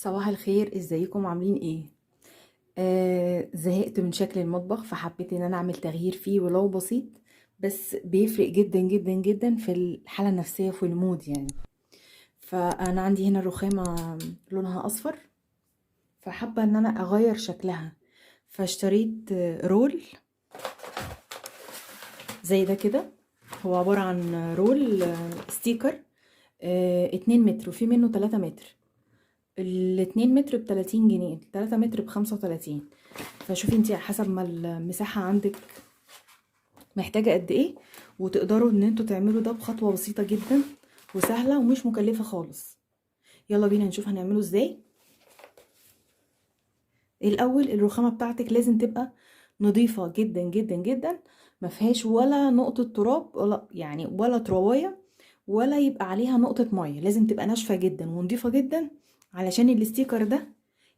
صباح الخير، ازيكم؟ عاملين ايه؟ زهقت من شكل المطبخ، فحبيت ان انا اعمل تغيير فيه ولو بسيط، بس بيفرق جدا جدا جدا في الحالة النفسية وفي ال mood يعني. فانا عندي هنا الرخامة لونها اصفر، فحابة ان انا اغير شكلها، فاشتريت roll زي ده كده. هو عبارة عن roll sticker، 2 متر وفي منه 3 متر. الاتنين متر بتلاتين جنيه، التلاتة متر بخمسة وتلاتين. فشوفي انتي حسب ما المساحة عندك محتاجة قد ايه، وتقدروا ان انتوا تعملوا ده بخطوة بسيطة جدا وسهلة ومش مكلفة خالص. يلا بينا نشوف هنعمله ازاي. الاول الرخامة بتاعتك لازم تبقى نظيفة جدا جدا جدا، ما فيهاش ولا نقطة تراب ولا ولا ترابية ولا يبقى عليها نقطة مية. لازم تبقى ناشفة جدا ونظيفة جدا علشان ال sticker ده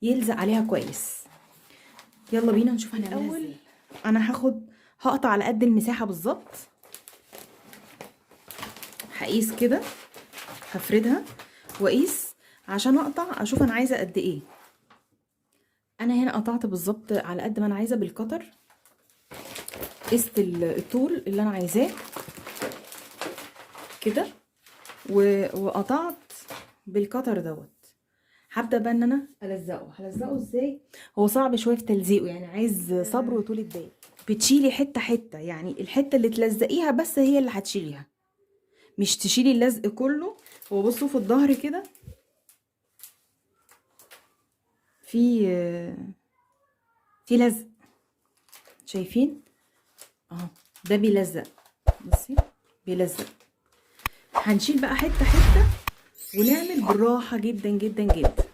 يلزق عليها كويس. يلا بينا نشوف هنعملها الأول ازاي. انا هقطع على قد المساحة بالظبط، هقيس كده، هفردها واقيس عشان اقطع اشوف انا عايزة قد ايه. انا هنا قطعت بالظبط على قد ما انا عايزة بالقطر، قست الطول اللي انا عايزاه كده وقطعت بالقطر دوت. هبدأ بقى ان انا الزقه. هلزقه ازاي؟ هو صعب شويه في تلزيقه، عايز صبر وطولة بال. بتشيلي حته حته، الحته اللي تلزقيها بس هي اللي هتشيليها، مش تشيلي اللزق كله. هو بصوا في الظهر كده في لزق، شايفين اهو، ده بيلزق، بصي بيلزق. هنشيل بقى حته حته ونعمل بالراحه جدا جدا جدا.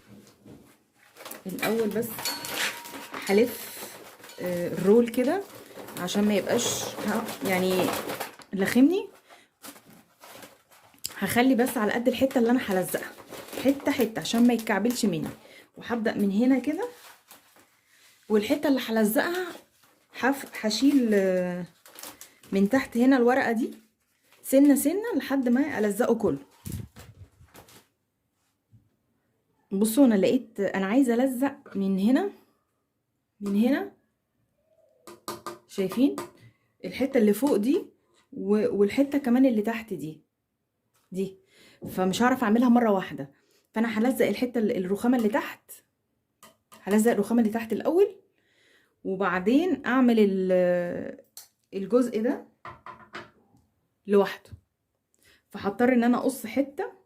الاول بس هلف الرول كده عشان ما يبقاش لخمني. هخلي بس على قد الحته اللي انا هلزقها، حته حته عشان ما يتكعبلش مني. وهبدا من هنا كده، والحته اللي هلزقها هشيل من تحت هنا الورقه دي سنه سنه لحد ما الزقه كله. بصوا انا لقيت انا عايزه الزق من هنا، من هنا، شايفين الحته اللي فوق دي والحته كمان اللي تحت دي، فمش هعرف اعملها مره واحده. فانا هلزق الحته الرخامه اللي تحت، هلزق الرخامه اللي تحت الاول، وبعدين اعمل الجزء ده لوحده. فهضطر ان انا اقص حته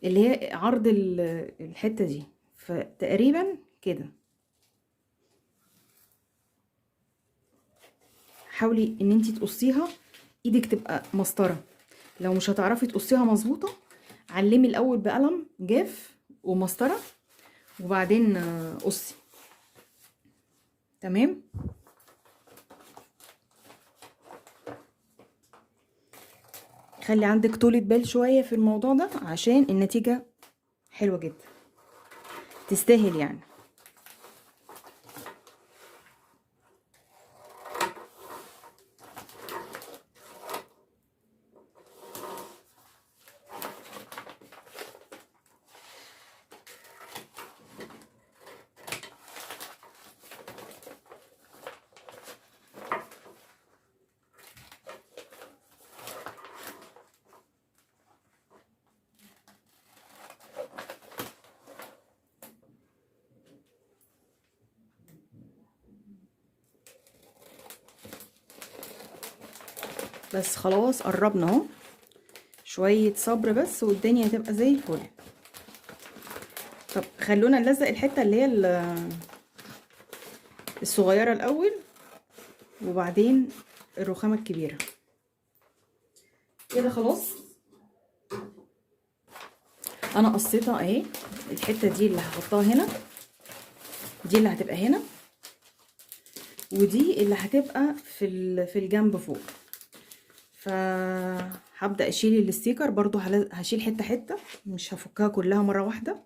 اللي هي عرض الحته دي، فتقريبا كده. حاولي ان انتي تقصيها، ايدك تبقى مسطره. لو مش هتعرفي تقصيها مظبوطه، علمي الاول بقلم جاف ومسطره وبعدين قصي. تمام. خلي عندك طولة بال شوية في الموضوع ده عشان النتيجة حلوة جدا، تستاهل. بس خلاص قربنا اهو، شوية صبر بس والدنيا هتبقى زي الفل. طب خلونا نلزق الحتة اللي هي الصغيرة الأول وبعدين الرخامة الكبيرة كده. خلاص أنا قصيتها أهي، الحتة دي اللي هحطها هنا، دي اللي هتبقى هنا، ودي اللي هتبقى في الجنب فوق. فهبدأ أشيل الستيكر برضو، هشيل حتة حتة، مش هفكها كلها مرة واحدة،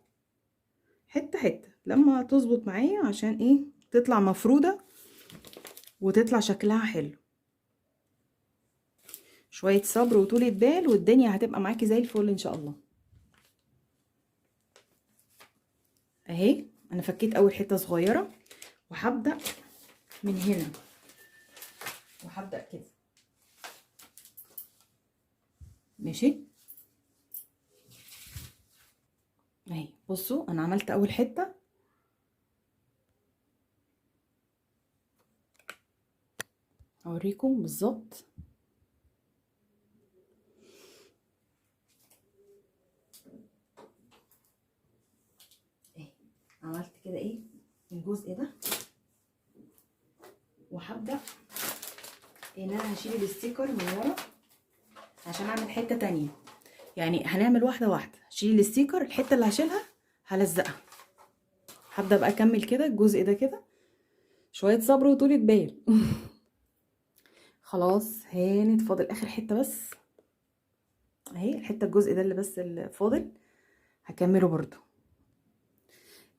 حتة حتة لما تظبط معايا عشان ايه تطلع مفرودة وتطلع شكلها حلو. شوية صبر وطولة بال والدنيا هتبقى معاكي زي الفل ان شاء الله. اهي انا فكيت اول حتة صغيرة، وهبدا من هنا وهبدا كده ماشي اهي. بصوا انا عملت اول حتة، اوريكم بالظبط. اهي عملت كده ايه الجزء ده، وهبدا ان انا هشيل ال sticker من ورا عشان اعمل حتة تانية. يعني هنعمل واحدة واحدة، هشيل ال sticker، الحتة اللي هشيلها هلزقها. هبدا بقى اكمل كده الجزء ده كده، شوية صبر وطولة بال. خلاص هانت، فاضل اخر حتة بس اهي، الحتة الجزء ده اللي بس اللي فاضل هكمله برضو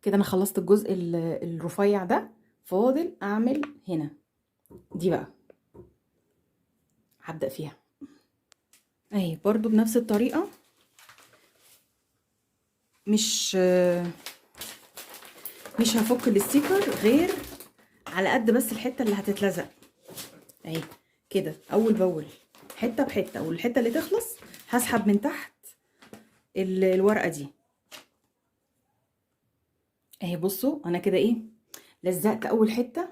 كده. انا خلصت الجزء الرفيع ده، فاضل اعمل هنا دي بقى، هبدأ فيها اهي برضو بنفس الطريقة. مش هفك ال sticker غير على قد بس الحتة اللي هتتلزق اهي كده، اول باول حتة بحتة، والحتة اللي تخلص هسحب من تحت الورقة دي اهي. بصوا انا كده ايه لزقت اول حتة،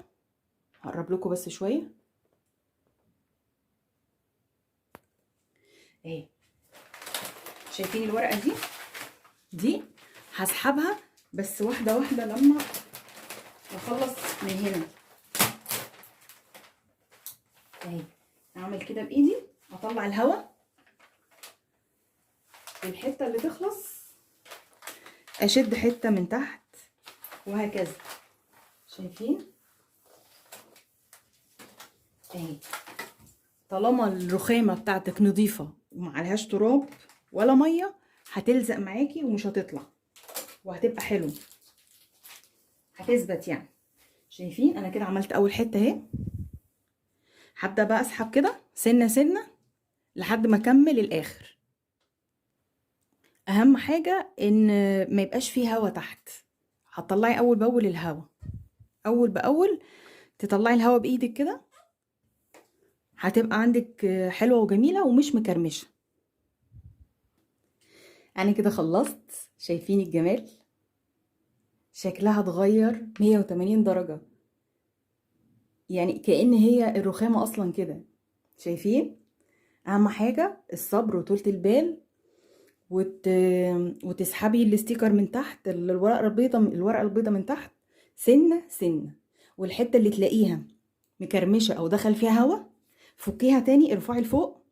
هقرب لكم بس شوية اهي. شايفين الورقة دي؟ دي هسحبها بس واحدة واحدة لما اخلص من هنا اهي. اعمل كده بايدي، اطلع الهواء، الحتة اللي تخلص اشد حتة من تحت وهكذا. شايفين اهي؟ طالما الرخامه بتاعتك نظيفة وما عليهاش تراب ولا مية هتلزق معاكي ومش هتطلع، وهتبقى حلوة، هتثبت يعني. شايفين انا كده عملت اول حتة اهي. هبدا بقى اسحب كده سنة سنة لحد ما اكمل الاخر. اهم حاجة ان ما يبقاش فيه هوا تحت، هتطلعي اول باول الهوا، اول باول تطلعي الهوا بايدك كده، هتبقى عندك حلوة وجميلة ومش مكرمشه. انا كده خلصت. شايفين الجمال؟ شكلها اتغير 180 درجه، يعني كأن هي الرخامه اصلا كده. شايفين؟ اهم حاجة الصبر وطولة البال، وتسحبي الستيكر من تحت، الورقة البيضة، الورقة البيضة من تحت سنة سنة، والحتة اللي تلاقيها مكرمشه او دخل فيها هوا فكيها تاني، ارفعي لفوق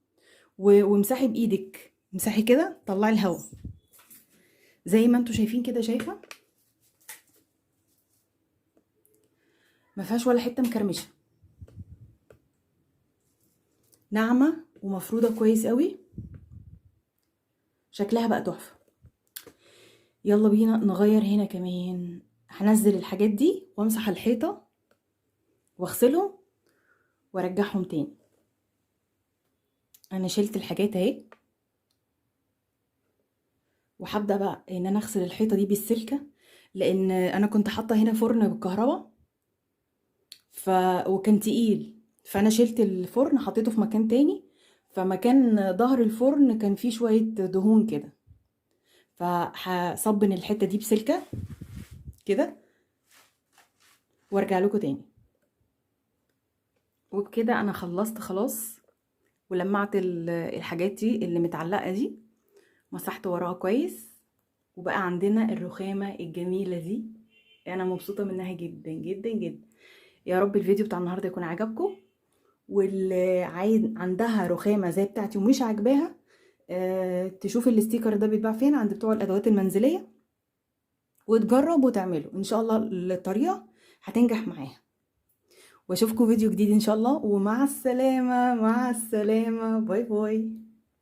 وامسحي بايدك، امسحي كده طلعي الهوا زي ما انتوا شايفين كده. شايفه؟ ما فيهاش ولا حتة مكرمشه، ناعمة ومفروده كويس قوي، شكلها بقى تحفة. يلا بينا نغير هنا كمان. هنزل الحاجات دي وامسح الحيطة واغسلهم وارجعهم تاني. انا شلت الحاجات اهي، وهبدا بقى ان انا اغسل الحيطة دي بالسلكه، لان انا كنت حاطه هنا فرن بالكهرباء وكان تقيل، فانا شلت الفرن حطيته في مكان تاني، فمكان ظهر الفرن كان فيه شوية دهون كده، فهصبن الحتة دي بسلكه كده وارجع لكم تاني. وبكده انا خلصت خلاص، ولمعت الحاجات دي اللي متعلقه دي، مسحت وراها كويس، وبقى عندنا الرخامه الجميلة دي. انا مبسوطة منها جدا جدا جدا. يا رب الفيديو بتاع النهارده يكون عجبكم، واللي عايز عندها رخامه زي بتاعتي ومش عاجباها تشوف ال sticker ده بيتباع فين عند بتوع الادوات المنزلية، وتجرب وتعمله ان شاء الله الطريقة هتنجح معاها. واشوفكم فيديو جديد ان شاء الله، ومع السلامة، مع السلامة، bye bye.